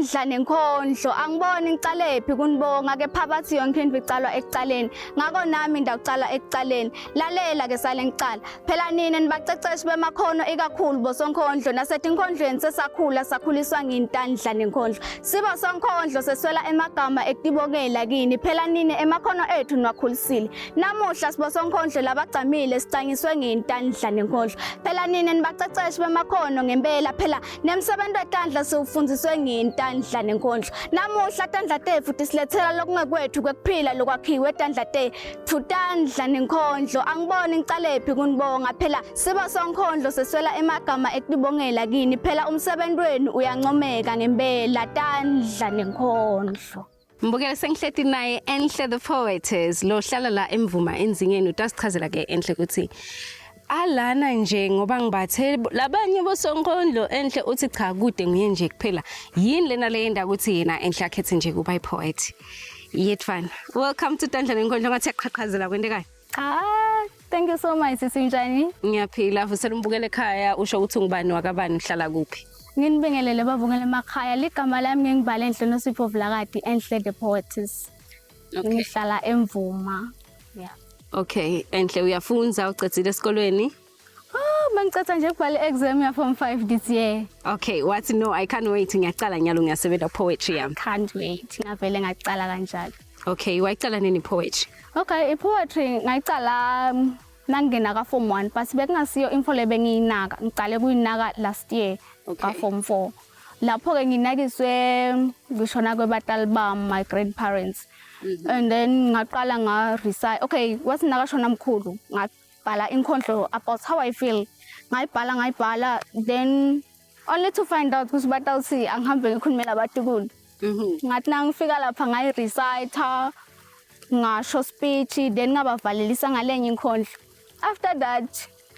Tandla nenkhondlo angiboni ngicalephi kunibonga kepha bathi yonke into icalwa ekucaleni ngako nami ndawucala ekucaleni lalela ke sale ngicala phela nina nibaceceshi bemakhono ikakhulu bosonkhondlo nasetinkhondlweni sesakhula sakhuliswa ngintandla nenkhondlo siba sonkhondlo seswela emagama ekutibongela kini phela nina emakhono ethu niwakhulisile Namuhla sibosonkhondlo labagcamile sicanyiswe ngentandla nenkhondlo. Phela nina nibaceceshi bemakhono ngempela phela nemsebenzi wetandla siwufundziswe ngentandla nenkhondlo. Namuhla tandla tetfu tisilethela lokungekwethu kwekuphila lokwakhiwe tandla tetfu tandla nenkhondlo. Angiboni ngicalephi kunibonga phela sibosonkhondlo seswela emagama ekutibongela kini phela umsebenzi wenu uyancomeka ngempela tandla nenkhondlo. Mbukele sengihleti naye Enhle the Poetess lo hlala la emvuma enzingeni utasichazela ke Enhle ukuthi alana nje ngoba ngibathe labanye bosonkondlo Enhle uthi cha kude nguye nje kuphela yini lena leyenda ukuthi yena Enhle akhethe nje kuba ipoet yetfana welcome to Tandla Nenkondlo ngathi yaqhaqhazela kwentekayo Cha thank you so much sisi njani ngiyaphila vusela umbukele ekhaya usho ukuthi ungubani wakabani uhlala kuphi Nginibingelele bavukele emakhaya ligama lami ngingibhale Enhle Nosipho Vilakati Enhle the Poetess Okay. ngihlala eMvuma yeah Okay, Enhle uyafunza ucedzile esikolweni? Oh mangicetha nje ukubhala exam ya form 5 this year Okay, wathi no I can't wait ngiyacala nyalo ngiyasebenza poetry yami. can't wait ngavele ngacala kanjalo Okay, wayicala nini poetry? Okay, i-poetry ngayicala nangingena ka form 1 but bekungasiyo info le bengiyinaka ngicale kuyinaka last year ka form 4 lapho ke nginakiswe ngishona kwebatali bami my grandparents mm-hmm. and then ngaqala nga recite okay wathi nakashona mkhulu ngabhala inkhondlo about how I feel ngayibhala ngayibhala then only to find out ukuthi batawuthi angihambe ngikhulumela abatukulu mhm. ngathi nangifika lapha ngayi-reciter ngasho speech then ngabavalelisa ngalenye inkhondlo after that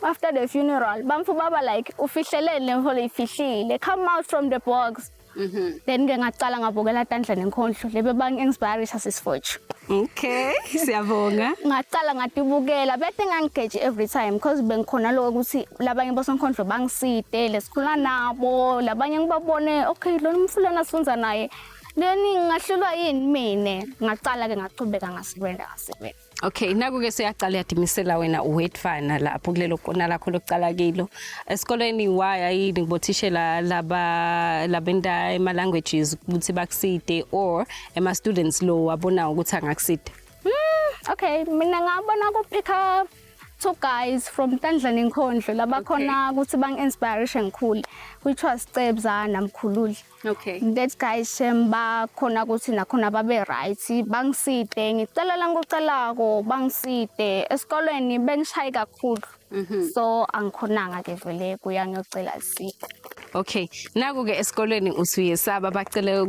after the funeral bamfu baba like ufihleleni le mfolo ifihlile come out from the box mhm. Then ke ngacala ngabukela tandla nenkhondlo lebe bangi-inspirisha sisifotshu Okay, siyabonga. Ngacala ngatibukela bese ngangigeji every time because bengikhona lokho ukuthi labanye bosonkhondlo bangisite lesikhula nabo labanye ngibabone okay lona umfulana sifunza naye then ngahlulwa yini mina ngacala ke ngachubeka ngasebenza ngasebenza Okay, naku ke seyacala uyadimisela wena uwedvana lapho kulelo kona lakho lokucala kilo. Esikoleni waya yini kubothishela laba labenta ema languages ukuthi bakuside or ema students lo wabona ukuthi angakusida? Okay, mina ngabona kuphika two guys from Tandla Nenkhondlo labakhona ukuthi bangi-inspiration ngikhule which was Cebza naMkhululi. Okay. That guy shem bakhona ukuthi nakhona babe right bangiside ngicela la ngikucelako bangiside esikolweni bengishaye kakhulu. So angikhonanga ke vele kuya ngiyocela isipho. Okay. Naku ke esikolweni usuyesaba bacele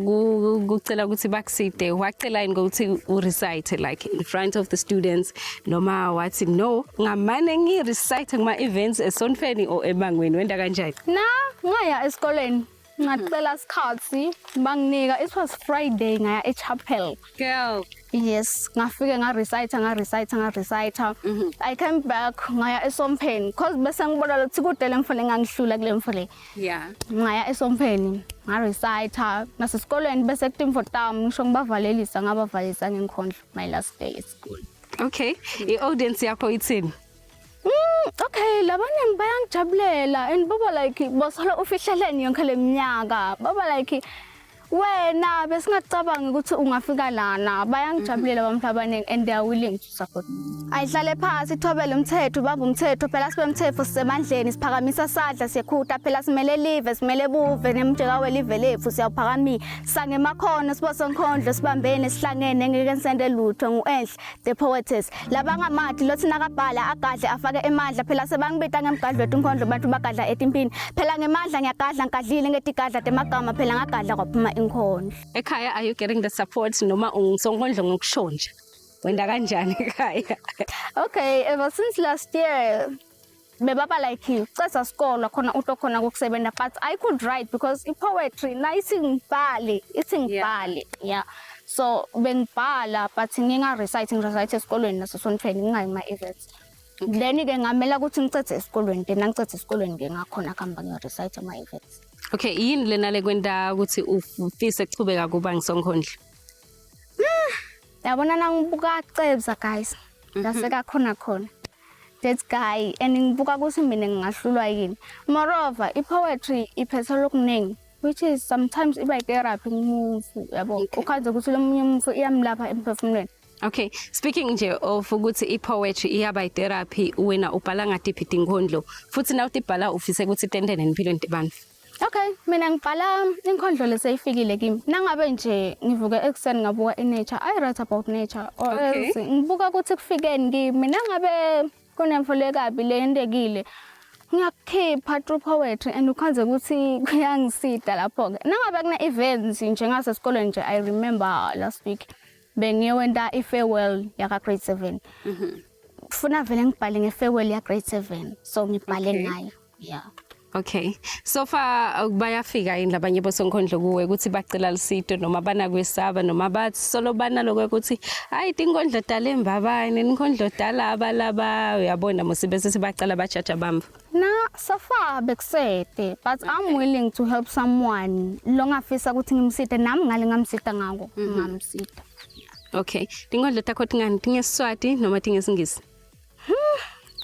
kucela ukuthi bakuside. Wacela yini ukuthi u recite like in front of the students noma wathi no ngamane ngi recite kuma events esontfweni or emangweni wenda kanjani? Na ngaya esikolweni ngacela isikhathi banginika it was Friday ngaya eChapel. Girl. Yes, ngafike nga-recite nga-recite nga-recite. I came back ngaya esompheni cause bese ngibona ukuthi kude le mfo le ngangihlula kule mfo le. Yeah. Ngaya esompheni nga-recite nasesikolweni bese kutimfo tami ngisho ngibavalelisa ngabavalelisa ngenkhondlo my last day at school. Okay. I-audience yakho ithini? Okay, labaningi bayangijabulela and baba like bosolo ufihleleni yonke le minyaka. Baba like wena besingacabangi ukuthi ungafika lana. Bayangijabulela abantu abaningi and they are willing to support me. Ayihlale phansi ithobele umthetho bamba umthetho phela sibe umthetho sisemandleni siphakamisa sadla siyekhuta phela simele live simele buve nemjeka welive lethu siyawuphakamisa sangemakhono sibosonkondlo sibambene sihlangene ngeke nsende lutho ngu-enhle the poetess labangamati lothi nakabhala agadle afake emandla phela sebangibita ngemgadlo wetinkondlo bantu bagadla etimpini phela ngemandla ngiyagadla ngigadlile ngetigadla temagama phela ngagadla kwaphuma inkhondlo Ekhaya are you getting the support noma ungisonkondlo ngokushonja? Wenda kanjani ekhaya? Okay, ever since last year bebaba like ceza sikolo khona uto khona kokusebenza but I could write because i-poetry na ithi ngibhale ithi ngibhale yeah so bengibhala but nginga-recite ngi-recite esikolweni nasesontweni ngingayi ma-events then-ke ngamela ukuthi ngicede esikolweni then angicede esikolweni-ke ngakhona kuhamba ngiyo-recite ama-events. Okay, yini lena lekwenta ukuthi ufise kuchubeka kuba ngisonkhondlo? Yabona nangibuka Cebza guys. Lasekakhona khona. That guy and ngibuka ukuthi mina ngingahlulwa yini. Moreover, i-poetry iphethe lokuningi which is sometimes iba i-therapy kumuntu yabo. Ukhanze ukuthi lo munye umuntu iyamlapha emphefumulweni. Okay, speaking nje of ukuthi i-poetry iyaba i-therapy wena ubhala ngatiphi tinkhondlo futhi na utibhala ufise ukuthi tentene empilweni tebantfu. Okay, mina ngibhala inkondlo leseyifikile kimi. Nangabe nje ngivuke ekuseni ngabuka i-nature, I write about nature or else ngibuka ukuthi kufikeni kimi. Nangabe kunemfo lekabi leyentekile ngiyakukhipha through poetry and ukhanze ukuthi kuyangisida lapho-ke. Nangabe kuna-events njengasesikolweni nje, I remember last week bengiyowenta i-farewell yaka grade 7. Funa vele ngibhale nge-farewell ya grade 7 so ngibhale ngayo. Yeah. Okay. So far bayafika yini labanye bosonkhondlo kuwe ukuthi bacela lisito noma banakwesaba noma bathi solo banaloko ukuthi hayi tinkondlo dala embabane inkondlo dala abalaba uyabona mos bese sibacala bajaja bamva. Na so far bekusete but I'm willing to help someone longafisa ukuthi ngimsite nami ngale ngamsita ngako ngamsita. Okay. Tinkondlo takho tingani tingesiswati noma tingesingisi?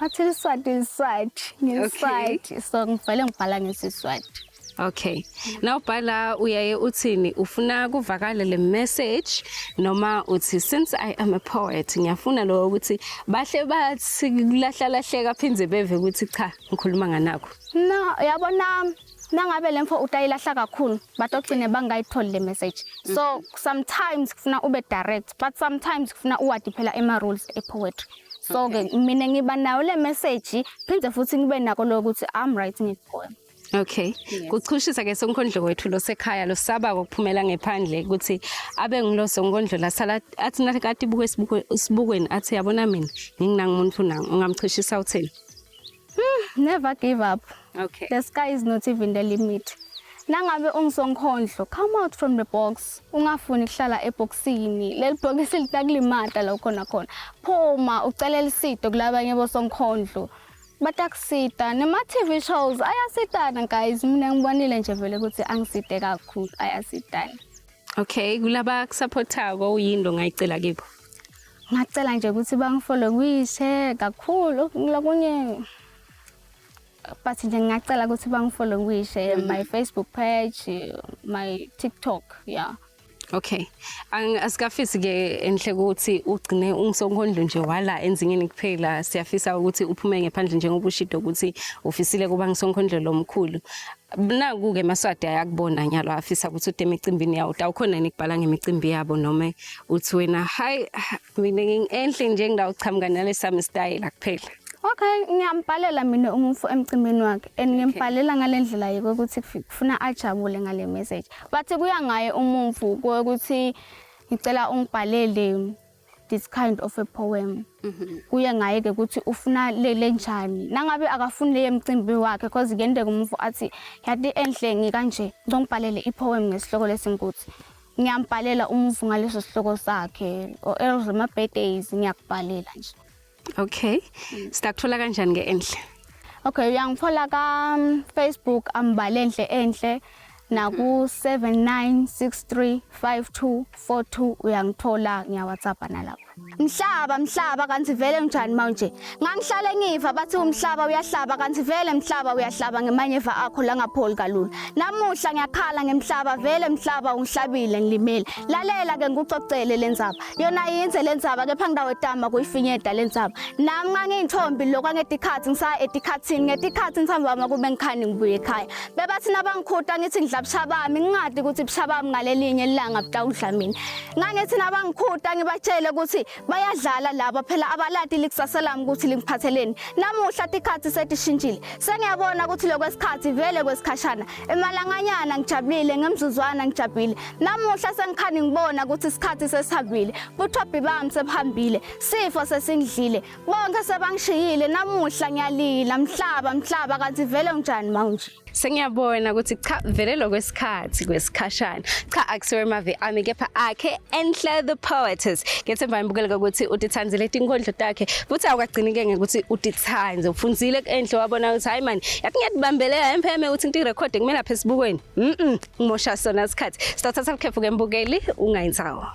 Bathi liswati liswati ngeswati so ngivele ngibhala ngesiswati. Okay. Nawubhala uyaye uthini ufuna kuvakale le message noma uthi since I am a poet ngiyafuna lo ukuthi bahle bathi kulahla lahleka phindze beve ukuthi cha ngikhuluma nganakho. No yabona nangabe lemfo utayilahla kakhulu batogcine bangayitholi le message. So sometimes kufuna ube direct but sometimes kufuna uwadi phela ema rules e poetry. So ke mina ngiba nayo le message phinde futhi ngibe nako lokuthi I'm writing a poem. Okay. Kuchushisa ke sonkondlo wethu losekhaya losaba ukuphumela ngephandle ukuthi abe ngilo sonkondlo lasala athi nathi kade ibuke esibukweni athi yabona mina nginginangumuntu nang ungamchushisa uthini? Never give up. Okay. The sky is not even the limit. Nangabe ungisonkhondlo, come out from the box. Ungafuni kuhlala ebhokisini. Leli bhokisi litakulimata la ukhona khona. Phuma ucele lisito kulabanye bosonkhondlo. Batakusita nema TV shows ayasitana guys. Mina ngibonile nje vele ukuthi angisite kakhulu ayasitana. Okay, kulaba kusupportako uyinto ngayicela kibo. Ngacela nje ukuthi bangifollow kwishe kakhulu lokunye but nje ngingacela ukuthi bangifollow kwishe my Facebook page, my TikTok, yeah. Okay. Asikafisi ke enhle ukuthi ugcine ungisonkondlo nje wala enzingeni kuphela siyafisa ukuthi uphume ngephandle njengoba ushido ukuthi ufisile kuba ngisonkhondlo lomkhulu. Naku ke Maswati ayakubona nyalo afisa ukuthi ude emicimbini yawo. Utawukhona yini kubhala ngemicimbi yabo noma uthi wena hayi mina ngingenhle nje ngidawuchamuka nalesami style kuphela. Okay, ngiyambhalela mina umuntu emcimbini wakhe and ngimbhalela ngale ndlela yokuthi kufuna ajabule ngale message. But kuya ngaye umuntu ukuthi ngicela ungibhalele this kind of a poem. Kuya ngaye ke ukuthi ufuna le lenjani. Nangabe akafuni le emcimbi wakhe because kuyenteka umuntu athi yathi enhle ngikanje ngizongibhalele ipoem ngesihloko lesingukuthi. Ngiyambhalela umuntu ngaleso sihloko sakhe or else ama birthdays ngiyakubhalela nje. Okay. Sitakuthola kanjani ke enhle? Okay, uyangithola ka Facebook ambalenhle enhle naku 79635242 uyangithola ngiya WhatsApp nalapho. Mhlaba mhlaba kanti vele njani manje? Ngangihlale ngiva bathi umhlaba uyahlaba kanti vele mhlaba uyahlaba ngemanyeva akho langapholi kalula. Namuhla ngiyakhala ngemhlaba vele mhlaba ungihlabile ngilimele. Lalela ke ngikucocele lendzaba. Yona yinze lendzaba kepha ngidawetama kuyifinyeta lendzaba. Nami ngangiyintombi lokwa ngetikhathi ngisaya etikhathini ngetikhathi ngithambama kube ngikhani ngibuye ekhaya. Bebathi nabangikhuta ngithi ngidla bushabami ngingadi ukuthi bushabami ngalelinye ilanga butawudla mina. Ngangithi nabangikhuta ngibatshele ukuthi bayadlala laba phela abaladi likusasa lami ukuthi lingiphatheleni. Namuhla tikhathi setishintshile. Sengiyabona ukuthi lokwesikhathi vele kwesikhashana. Emalanganyana ngijabulile ngemzuzwana ngijabulile. Namuhla sengikhani ngibona ukuthi isikhathi sesihambile. Buthobhi bami sebuhambile. Sifo sesingidlile. Bonke sebangishiyile namuhla ngiyalila mhlaba mhlaba kanti vele unjani manje? Sengiyabona ukuthi cha vele lokwesikhathi kwesikhashana. Cha akusiwe emave ami kepha akhe Enhle the Poetess. Ngethemba imbukeleka ukuthi utithandzile tinkondlo takhe futhi awukagcini ke ngekuthi utithandze. Ufundzile ku-Enhle wabona ukuthi hayi mani yathi ngiyatibambelela empheme ukuthi ngitirekhode kumele lapha esibukweni. Mhm ngimosha sona isikhathi. Sithatha likhefu ke mbukeli ungayinsawo.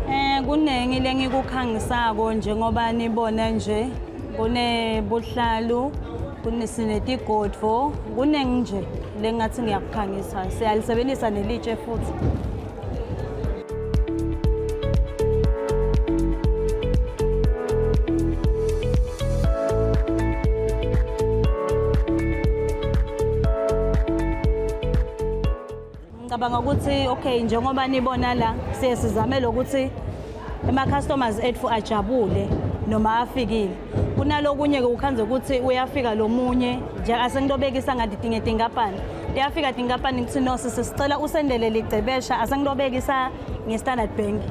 Eh kunengi lengikukhangisako njengoba nibona nje kunebuhlalu kunesinetigotfo kuningi nje lengathi ngiyakukhangisa siyalisebenzisa nelitshe futhi. Ngicabanga ukuthi okay njengoba nibona la siye sizame lokuthi ema-customers ethu ajabule noma afikile. Kunalokunye-ke ukhanze ukuthi uyafika lo munye nje asengitobekisa ngathi ngetinkampani. Tiyafika tinkampani kuthi no sisi sicela usendele ligcebesha asengitobekisa nge-Standard Bank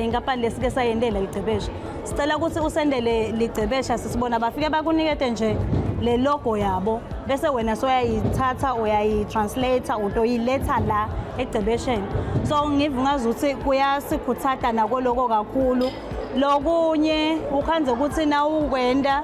inkampani lesike sayendela ligcebesha. Sicela ukuthi usendele ligcebesha sisibona bafike bakunikete nje le logo yabo bese wena soyayithatha uyayitranslate utoyiletha la egcebesheni. So ngiva ngazuthi kuyasikhuthata nakoloko kakhulu. Lokunye ukhanze ukuthi nawukwenda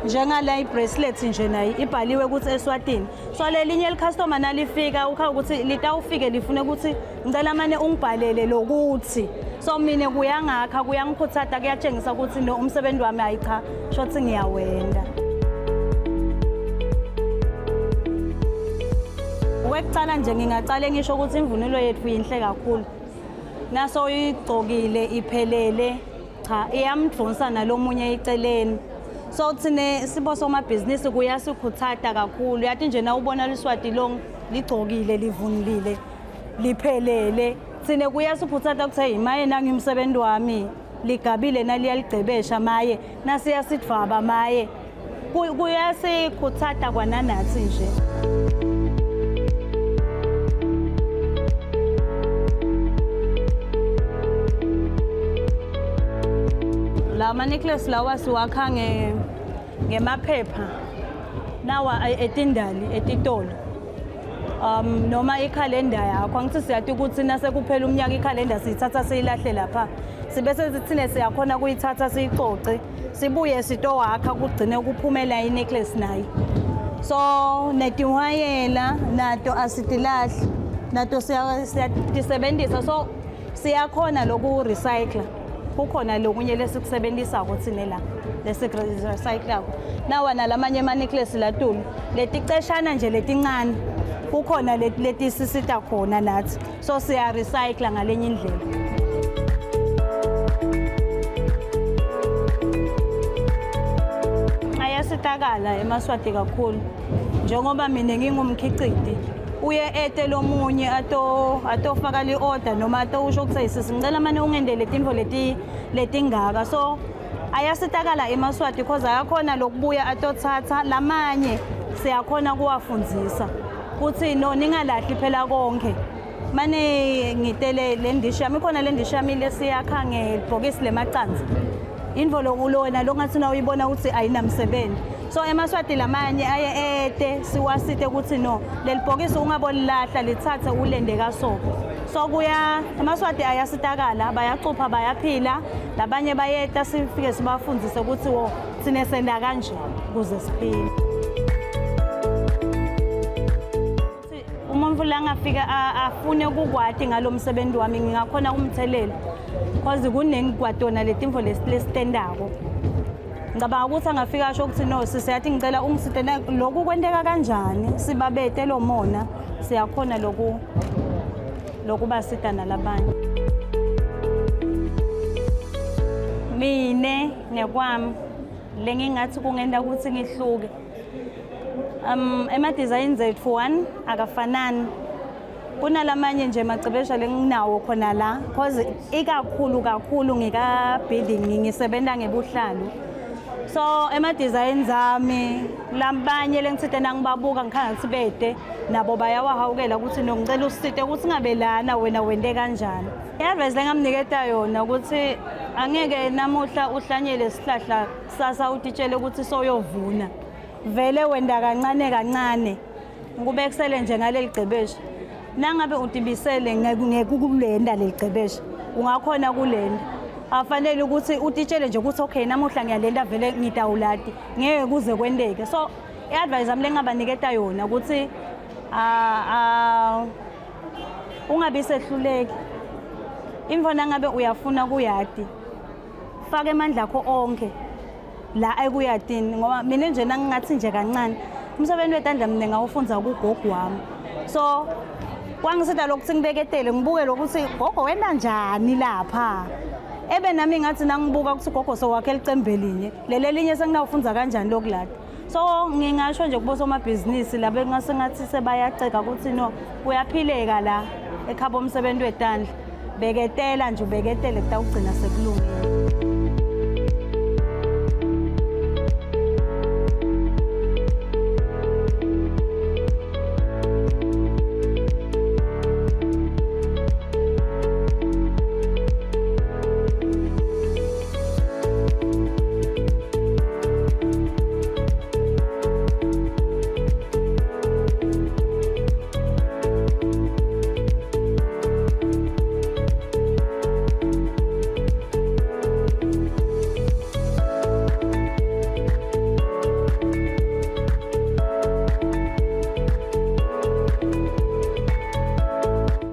njengala i-bracelet nje nayo ibhaliwe ukuthi eSwatini. So lelinye licustomer nalifika ukha ukuthi litawufike lifune ukuthi ngicela mane ungibhalele lokuthi. So mina kuyangakha kuyangikhuthatha kuyatshengisa ukuthi no umsebenzi wami hayi cha shothi ngiyawenda. Okwekucala nje ngingacale ngisho ukuthi imvunulo yethu yinhle kakhulu. Naso uyigcokile iphelele cha iyamdonsa nalomunye eceleni. So thine sibo somabhizinisi kuyasikhuthata kakhulu. Yathi nje na ubona liswati long ligcokile livunulile liphelele thine kuyasikhuthata ukuthi hey maye nangi umsebenzi wami ligabile naliyaligcebesha maye nasiyasidvwaba maye kuyasikhuthata kwananathi nje. La ma-necklace lawa siwakha ngemaphepha nawa etindali etitolo noma ikhalenda yakho angithi siyati ukuthi nasekuphela umnyaka ikhalenda siyithatha siyilahle lapha sibe sesithine siyakhona kuyithatha siyicoce sibuye sitowakha kugcine kuphumela i-necklace nayo. So netihwayela nato asitilahli nato siyatisebenzisa so siyakhona loku-recycler kukhona lokunye lesikusebenzisako thine la lesiku-recyclako nawa nalamanye ama-necklace latulu leticeshana nje letincane kukhona letisisita khona nathi so siya-recycla ngalenye indlela. Ayasitakala emaSwati kakhulu njengoba mina ngingumkhiciti uye ete lomunye ato atofaka li-order noma atowusho ukuthi sisi ngicela mane ungendele tintfo leti letingaka so ayasitakala emaSwati because ayakhona lokubuya atothatha lamanye siyakhona kuwafundzisa kuthi no ningalahli phela konke mane ngitele le ndishi yami ikhona le ndishi yami lesiyakha ngebhokisi lemacansi intfo lona longathi na uyibona ukuthi ayinamsebenzi so emaswati lamanye aye ete siwasite ukuthi no leli bhokisi ungabolilahla lithathe ulende kaso so kuya emaswati ayasitakala bayacupha bayaphila labanye bayeta sifike sibafundzise ukuthi wo thine senda kanje ukuze siphile. Umuntu langafika afune ukukwati ngalo msebenzi wami ngingakhona umthelela cause kuningi kwatona letimfo lesitendako. Ngicabanga ukuthi angafika asho ukuthi no sisi yathi ngicela ungisite lokhu kwenteka kanjani sibabete lo mona siyakhona loku lokubasita nalabanye. Mine nekwami lengingathi kungenta ukuthi ngihluke ema-designs ethu one akafanani kunalamanye nje macebesha lenginawo khona la cause ikakhulu kakhulu ngika-building ngisebenza ngebuhlalu. So ema-designs ami labanye lengitsite nangibabuka ngikhanga kutsi bete nabo bayawahawukela ukuthi no ngicela usite ukuthi ngabe lana wena wente kanjani. I-advice lengamniketa yona ukuthi angeke namuhla uhlanyele sihlahla kusasa utitshele ukuthi soyovuna. Vele wenda kancane kancane ngikubekisele nje ngaleli gcebesha. Nangabe utibisele ngekulenda leli gcebesha ungakhona kulenda. Afanele ukuthi utitshele nje ukuthi okay namuhla ngiyalenda vele ngidawulati ngeke kuze kwenteke. So i-advice yami lengingabaniketa yona ukuthi ungabi sehluleki. Imfo nangabe uyafuna kuyati faka emandla akho onke la ekuyatini ngoba mina nje nangingathi nje kancane umsebenzi wetandla mina ngawufunza kugogo wami so kwangisida lokuthi ngibeketele ngibuke lokuthi gogo wena njani lapha ebe nami ngathi nangibuka ukuthi gogo sowakhe licembe linye leli elinye senginawufunza kanjani lokulada so ngingasho nje kubosomabhizinisi laba engase ngathi sebayaceka ukuthi no uyaphileka la ekhaba umsebenzi wetandla beketela nje ubeketele kutawugcina sekulungile.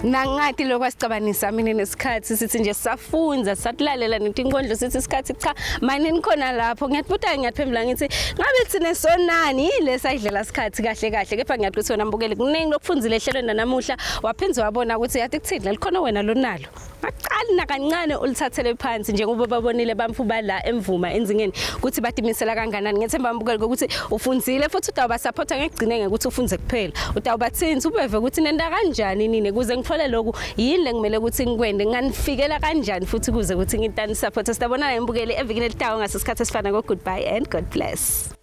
Nangati lokho asicabanisa mina nesikhathi sithi nje safunza satulalela netinkondlo sithi isikhathi cha mine nikhona lapho ngiyakubuta ngiyaphendula ngithi ngabe thina sonani yile sayidlela sikhathi kahle kahle kepha ngiyathi ukuthi wena mbukeli kuningi lokufunzile ehlelweni namuhla waphinde wabona ukuthi yathi kuthini lelikhona wena lonalo aqali nakancane ulithathele phansi njengoba babonile bamfu bala emvuma enzingeni ukuthi batimisela kanganani ngethemba mbukeli ukuthi ufunzile futhi utawubasapotha ngekugcine ngekuthi ufunze kuphela utawubathinta ubeve ukuthi nenta kanjani nini kuze ngithole lokhu yini lengikumele ukuthi ngikwende nginganifikela kanjani futhi kuze ukuthi ngitani support sitabonana embukeli evikini elitayo ngasesikhathi esifana ko goodbye and god bless.